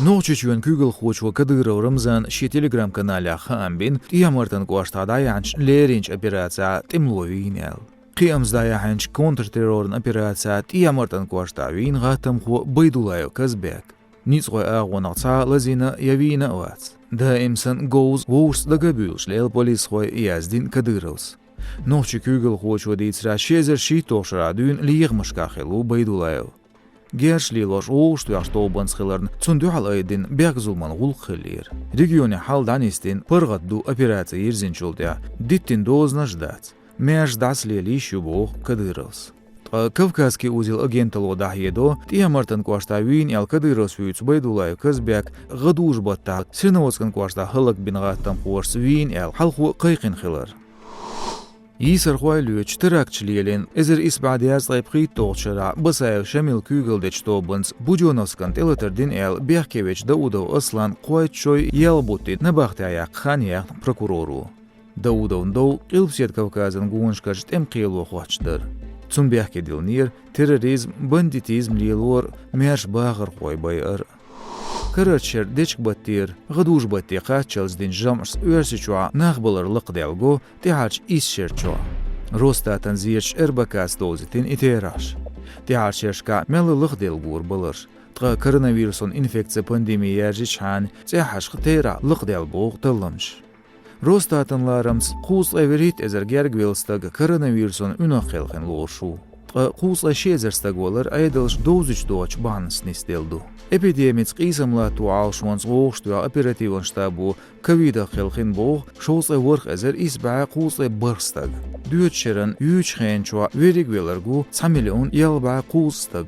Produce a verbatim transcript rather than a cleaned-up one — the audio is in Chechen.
Нохчийчоьнан куьйгалхочо Кадыров Рамзана шен Telegram-каналехь хаам бина, ТӀехьа-Мартан кӀоштахь дӀаяьхьначу леринчу операцехь тӀемало вийна аьлла. Кхиамза дӀаяьхьначу контртерроран операцехь ТӀехьа-Мартан кӀоштахь вийна гӀаттамхо Байдулаев Казбек. Ницкъойн агӀонах цхьа а лазийна я вийна а вац. Даим санна говза вовшашца дага а буьйлуш лела полисхой, яздина Кадыровс. Нохчийн куьйгалхочо дийцарехь, ши эзар шийтталгӀачу шарахь дуьйна лехамашкахь хилла ву Байдулаев. Герз лелош, вовшахтоьхначу тобанца хиларна, цунна дуьхьал айдина бехк-зуламан гӀуллакх хиллера. Регионехь хьал дӀанисдина паргӀат ду операци йирзинчул тӀаьхьа, диттина дозанаш а дац. Маьрша дӀасалела йиш ю, боху Кадыровс. Ткъа Кавказский узел агенталло дӀахьедо, ТӀехьа-Мартан кӀоштахь вийна аьлла Кадыровс вуьйцу Байдулаев Казбек гӀадужу-баттахь Серноводскан кӀоштахь хӀаллакбина гӀаттамхошца вийна аьлла, хьалхо кхайкхина хилар. Йийсархой лоьцучу теракташ лелийна, эзар исс бӀе дезткъе пхийтталгӀачу шарахь Басаев Шамил куьйгалла дечу тобанца Будённовскана тӀелатар дина аьлла, бехке вечу Даудов Асланан кхойтта шой елла буттий набахтехь яккха хан яьхна прокуроро. Даудовн дов Къилбаседа Кавказан гонашкарчу тӀеман кхело хоттуш дара. Цунна бехке диллинера терроризм, бандитизм лелор а, маьрша бахархой байар а. Карарчу шеран дечка-баттера, гӀадужу-батте кхаччалц динчу жамӀашца Оьрсийчохь нах балар лакхадаьлла го тӀаьхьарчу исс шерчохь. Росстатан зерачу РБК-с довзийтина и терахьаш. ТӀаьхьарчу шерашкахь мелла лахаделла гора баларш, ткъа коронавирусан инфекцин пандеми яьржичхьана, цӀеххьашха терахь лакхадаьлла боху талламаш. Росстатан ларамца кхузткъе вуьрхӀитта эзар герга велла стаг коронавирусан уьнах кхелхина лоруш ву. Ткъа кхузткъе ши эзар стаг валар Ӏедалша довзуьйтуш доцучу бахьанашца нисделла ду. Эпидемица къийсам латто Ӏалашонца вовшахтоьхна оперативан штабо ковидах кхелхина боху шовзткъе ворхӀ эзар исс бӀе кхузткъе бархӀ стаг. Доьдучу шеран юьйцучу хенан чохь верриг а велларг ву цхьа миллион ялх бӀе кхузткъа стаг.